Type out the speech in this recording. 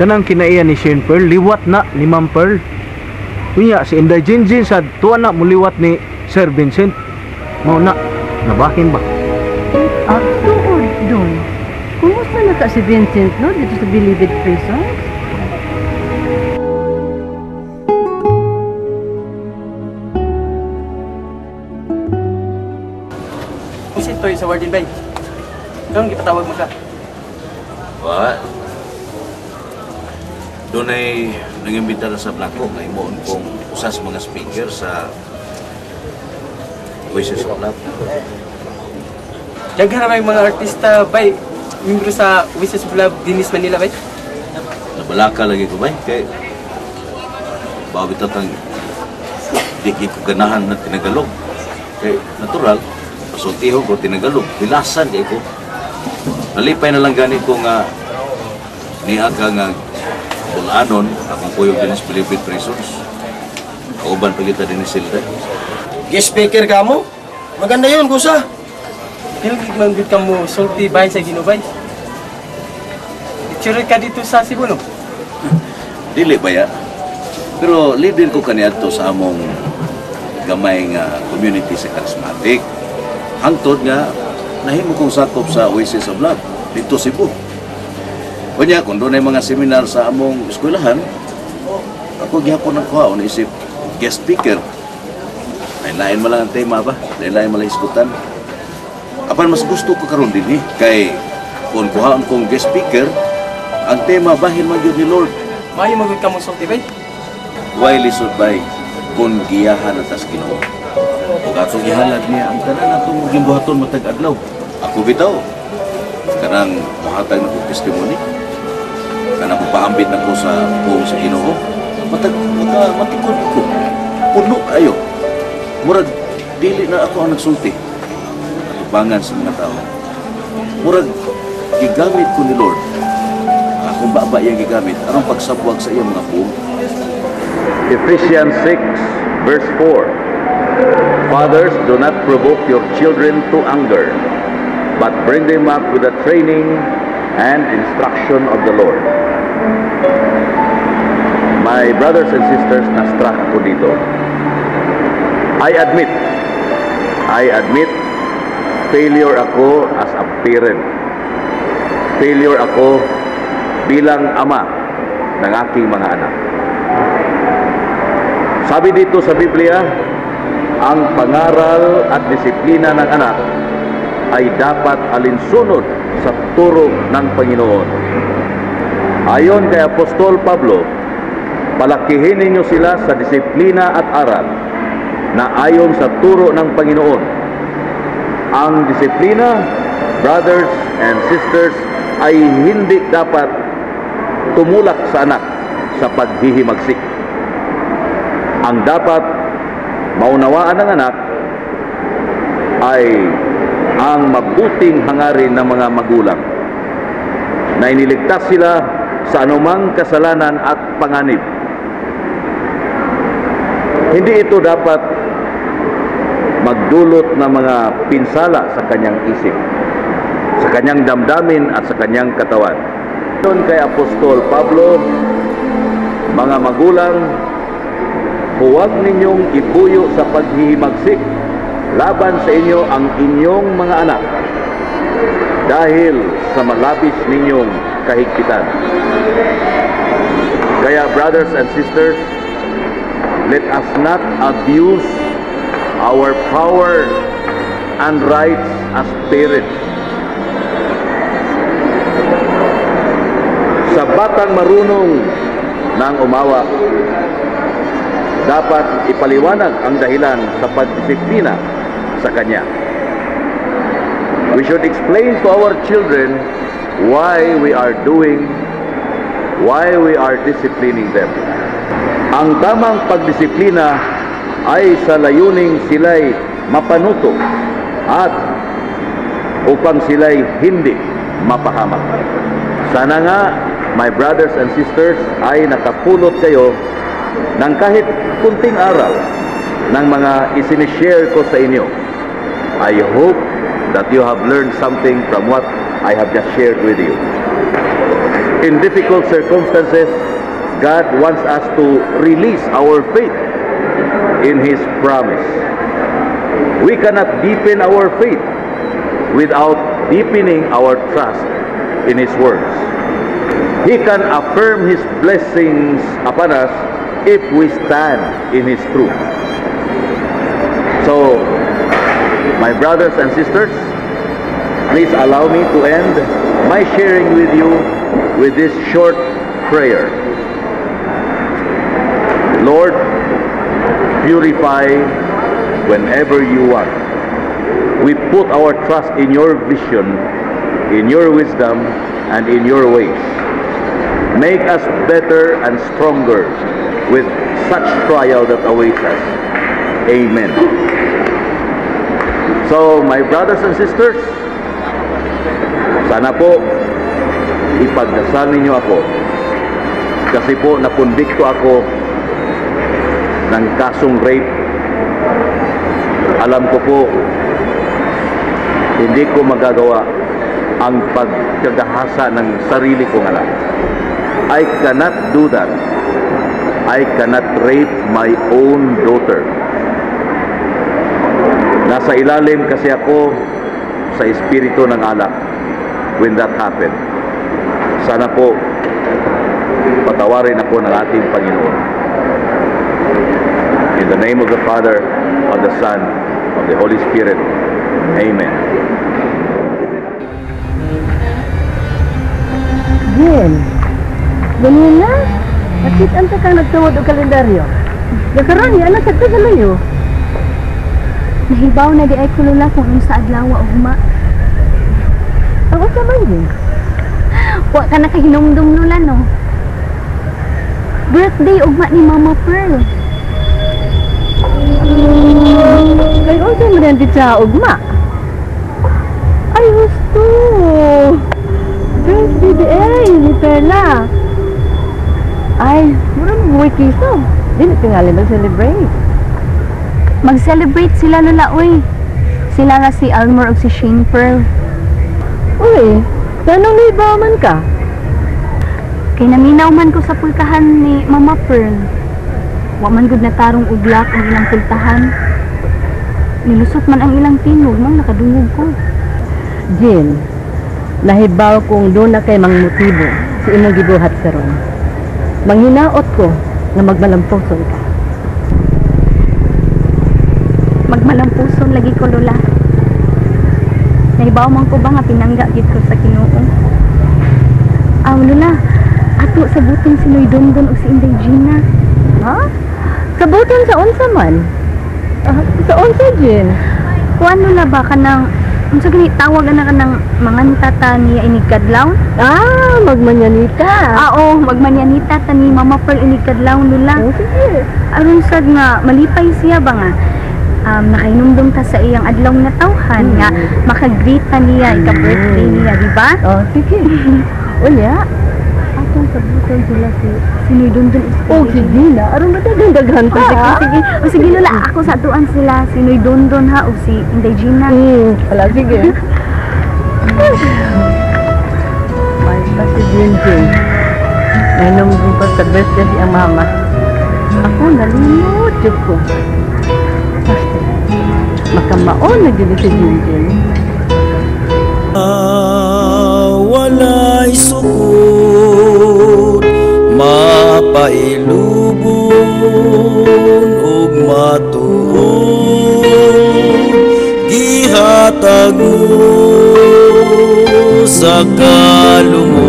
Kanang kinaiya ni Shane Pearl, liwat na ni Ma'am Pearl. Unya si Inday Jinjin sa tuwa na muliwat ni Sir Vincent. Mao na, nabahin ba? Ah, tuod dong. Kumusta na ka si Vincent, no? Dito sa Bilibid Prison? Kasi toy sa warden bay. Karon gipatawag mo ka. Wa. Dunay nangimbita na sa Blanco nga himuon kong usa sa mga speaker sa Voices of Love. Daghan na may mga artista bay membro sa Voices of Love dinis Manila bay. Nabalaka lagi ko bay kay bawi tatang di ko ganahan na tinagalog. Kay natural pasultihon ko tinagalog, bilasan kay ko. Nalipay na lang gani ko nga niya ka nga bulanon akong kuyog dinis Bilibid Prisons. Kauban pa kita dinis Silda. Guest speaker ka mo? Maganda yun, kusa. Dili man gud ka mo sulti bay sa Ginoo bay. Lecturer ka dito sa Cebu, no? Dili ba ya? Pero leader ko kaniadto sa among gamay nga community sa Charismatic. Hangtod nga nahimo kong sakop sa Oasis of Love dito Cebu. Kunya kung doon ay mga seminar sa among eskwelahan, ako gihapon ang kuha isip guest speaker. Lain-lain man lang ang tema ba? Lain-lain man lang isgutan. Apan mas gusto ko karon dinhi kay kung kuhaon kong guest speaker, ang tema bahin man gyud ni Lord. Maayo man gud ka mo sulti bay. Why lisod bay kung giyahan na tas Ginoo. Ug atong gihalad niya ang tanan atong gimbuhaton matag adlaw. Ako bitaw kanang mohatag na kong testimony. Kanang mopaambit na ko sa puong sa Ginoo. Matag maka matikod ko. Puno kayo. Murag dili na ako ang nagsulti. Atubangan sa mga tao. Murag gigamit ko ni Lord. Akong baba iyang gigamit aron pagsabwag sa iyang mga puong. Ephesians 6, verse 4. Fathers, do not provoke your children to anger, but bring them up with the training and instruction of the Lord. My brothers and sisters, na-struck ako dito. I admit, failure ako as a parent. Failure ako bilang ama ng aking mga anak. Sabi dito sa Biblia, ang pangaral at disiplina ng anak ay dapat alinsunod sa turo ng Panginoon. Ayon kay Apostol Pablo, palakihin ninyo sila sa disiplina at aral na ayon sa turo ng Panginoon. Ang disiplina, brothers and sisters, ay hindi dapat tumulak sa anak sa paghihimagsik. Ang dapat maunawaan ng anak ay ang mabuting hangarin ng mga magulang na iniligtas sila sa anumang kasalanan at panganib. Hindi ito dapat magdulot ng mga pinsala sa kanyang isip, sa kanyang damdamin at sa kanyang katawan. Doon kay Apostol Pablo, mga magulang, huwag ninyong ibuyo sa paghihimagsik laban sa inyo ang inyong mga anak dahil sa malabis ninyong kahigpitan. Kaya brothers and sisters, let us not abuse our power and rights as parents. Sa batang marunong ng umawa, dapat ipaliwanag ang dahilan sa pagdisiplina sa kanya. We should explain to our children why we are doing, why we are disciplining them. Ang tamang pagdisiplina ay sa layuning sila'y mapanuto at upang sila'y hindi mapahamak. Sana nga, my brothers and sisters, ay nakapulot kayo ng kahit kunting aral ng mga isinishare ko sa inyo. I hope that you have learned something from what I have just shared with you. In difficult circumstances, God wants us to release our faith in His promise. We cannot deepen our faith without deepening our trust in His words. He can affirm His blessings upon us if we stand in His truth. So, my brothers and sisters, please allow me to end my sharing with you with this short prayer. Lord, purify whenever you want. We put our trust in your vision, in your wisdom, and in your ways. Make us better and stronger with such trial that awaits us. Amen. So, my brothers and sisters, sana po ipagdasal ninyo ako kasi po nakumbikto ako ng kasong rape. Alam ko po, hindi ko magagawa ang pagkagahasa ng sarili kong anak. I cannot do that. I cannot rape my own daughter. Nasa ilalim kasi ako sa espiritu ng alak when that happened. Sana po patawarin ako ng ating Panginoon. In the name of the Father, of the Son, of the Holy Spirit. Amen. Jen, ganina, nakita ta kang nagtawad og kalendaryo. Nakaroon niya, anak sa layo. Nahibaw na diay ko, Lola, kung unsa adlaw ugma. Ang unsa man, Jen? Wa ka nakahinumdum, Lola, no? Birthday ugma ni Mama Pearl. Kay unsa man ang sa ugma? Ay, husto. Birthday diay ni Perla. Ay, mura mo buhay kiso. Dili tingali mag-celebrate. Mag-celebrate sila, Lola, oy. Sila nga si Almor ug si Shane Pearl. Uy, tanong nahibaw man ka? Kay naminaw man ko sa pultahan ni Mama Pearl. Wa man gud natarong uglak ang ilang pultahan. Nilusot man ang ilang tingog, mang nakadungog ko. Jen, nahibaw kong duna kay mang motibo sa imong gibuhat karon. Manghinaot ko nga magmalampuson ka. Magmalampuson lagi ko, Lola. Nahibaw man ko ba nga pinangga gid ko sa Ginoo. Aw, Lola, ato sabuton si Noy Dondon o si Inday Gina. Ha? Sabuton sa unsa man? Ah, sa unsa, Jen? Kuan, Lola, ba kanang unsa gani tawag ana kanang manganta ta niya inig kadlaw? Ah, magmanyanita. Ah, oo, magmanyanita ta ni Mama Pearl inig kadlaw, Lola. Oh, sige. Aron sad nga malipay siya ba nga nakainumdum ta sa iyang adlaw na tawhan nga makagreet ta niya ika-birthday niya, di ba? Oh, sige. Unya, atong sabuton sila si Si Noy Dondon o si Oh, si Gina. Aron ba daghan O, ta? sige, sige. O, sige, Lola, ako sa atuan sila si Noy Dondon ha o si Inday Gina. Wala, sige. May pa si Jinjin. Nainom pa sa birthday si ang mama. Ako, nalimot jud ko. Basta, makamaon na jud si Jinjin. Walay sukod, mapailubon ug matuod, gihatag mo sa kalungod.